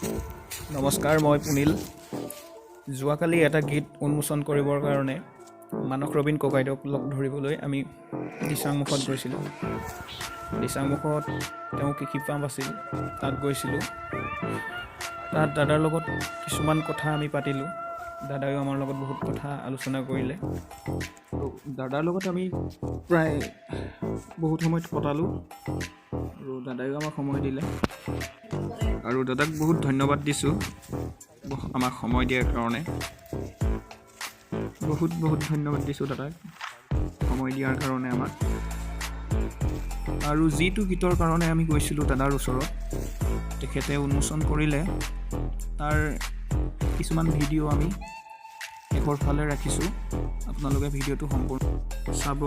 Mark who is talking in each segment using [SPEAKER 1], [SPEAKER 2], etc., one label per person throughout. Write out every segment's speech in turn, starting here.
[SPEAKER 1] নমস্কাৰ, মই পুনিল। যোৱাকালি এটা গীত উন্মোচন কৰিবৰ কাৰণে মানস ৰবীন ককাইদেউক লগ ধৰিবলৈ আমি দিচাংমুখত গৈছিলোঁ। দিচাংমুখত তেওঁ কৃষি পাম্প আছিল, তাত গৈছিলোঁ। তাত দাদাৰ লগত কিছুমান কথা আমি পাতিলোঁ। দাদায়ো আমাৰ লগত বহুত কথা আলোচনা কৰিলে। আৰু দাদাৰ লগত আমি প্ৰায় বহুত সময় কটালোঁ আৰু দাদায়ো আমাক সময় দিলে। আৰু দাদাক বহুত ধন্যবাদ দিছোঁ আমাক সময় দিয়াৰ কাৰণে। বহুত বহুত ধন্যবাদ দিছোঁ দাদাক সময় দিয়াৰ কাৰণে আমাক। আৰু যিটো গীতৰ কাৰণে আমি গৈছিলোঁ দাদাৰ ওচৰত, তেখেতে উন্মোচন কৰিলে। তাৰ কিছুমান ভিডিঅ' আমি শেষৰ ফালে ৰাখিছোঁ, আপোনালোকে ভিডিঅ'টো সম্পূৰ্ণ চাব।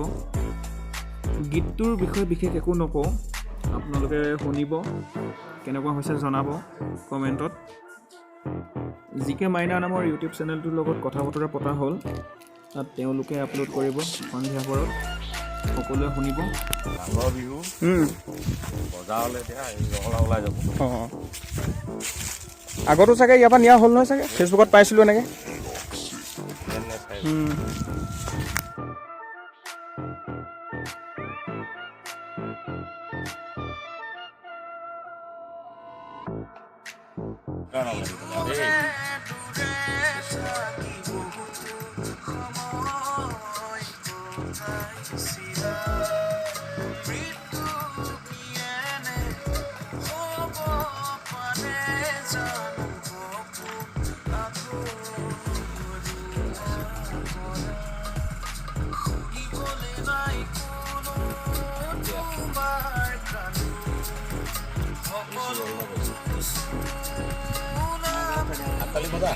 [SPEAKER 1] গীতটোৰ বিষয়ে বিশেষ একো নকওঁ, আপোনালোকে শুনিব, কেনেকুৱা হৈছে জনাব কমেণ্টত। জি কে মাইনা নামৰ ইউটিউব চেনেলটোৰ লগত কথা বতৰা পতা হ'ল। তাত তেওঁলোকে আপলোড কৰিব সন্ধিয়া পৰত, সকলোৱে শুনিব।
[SPEAKER 2] মাঘৰ বিহু বজাৰলৈ এতিয়া এই ৰঙালাও ওলাই যাব।
[SPEAKER 1] অঁ, আগতো চাগে ইয়াৰ পৰা নিয়া হ'ল নহয় চাগে, ফেচবুকত পাইছিলোঁ এনেকৈ।
[SPEAKER 2] এনে চাই। দেই। ভাত পালি মজা।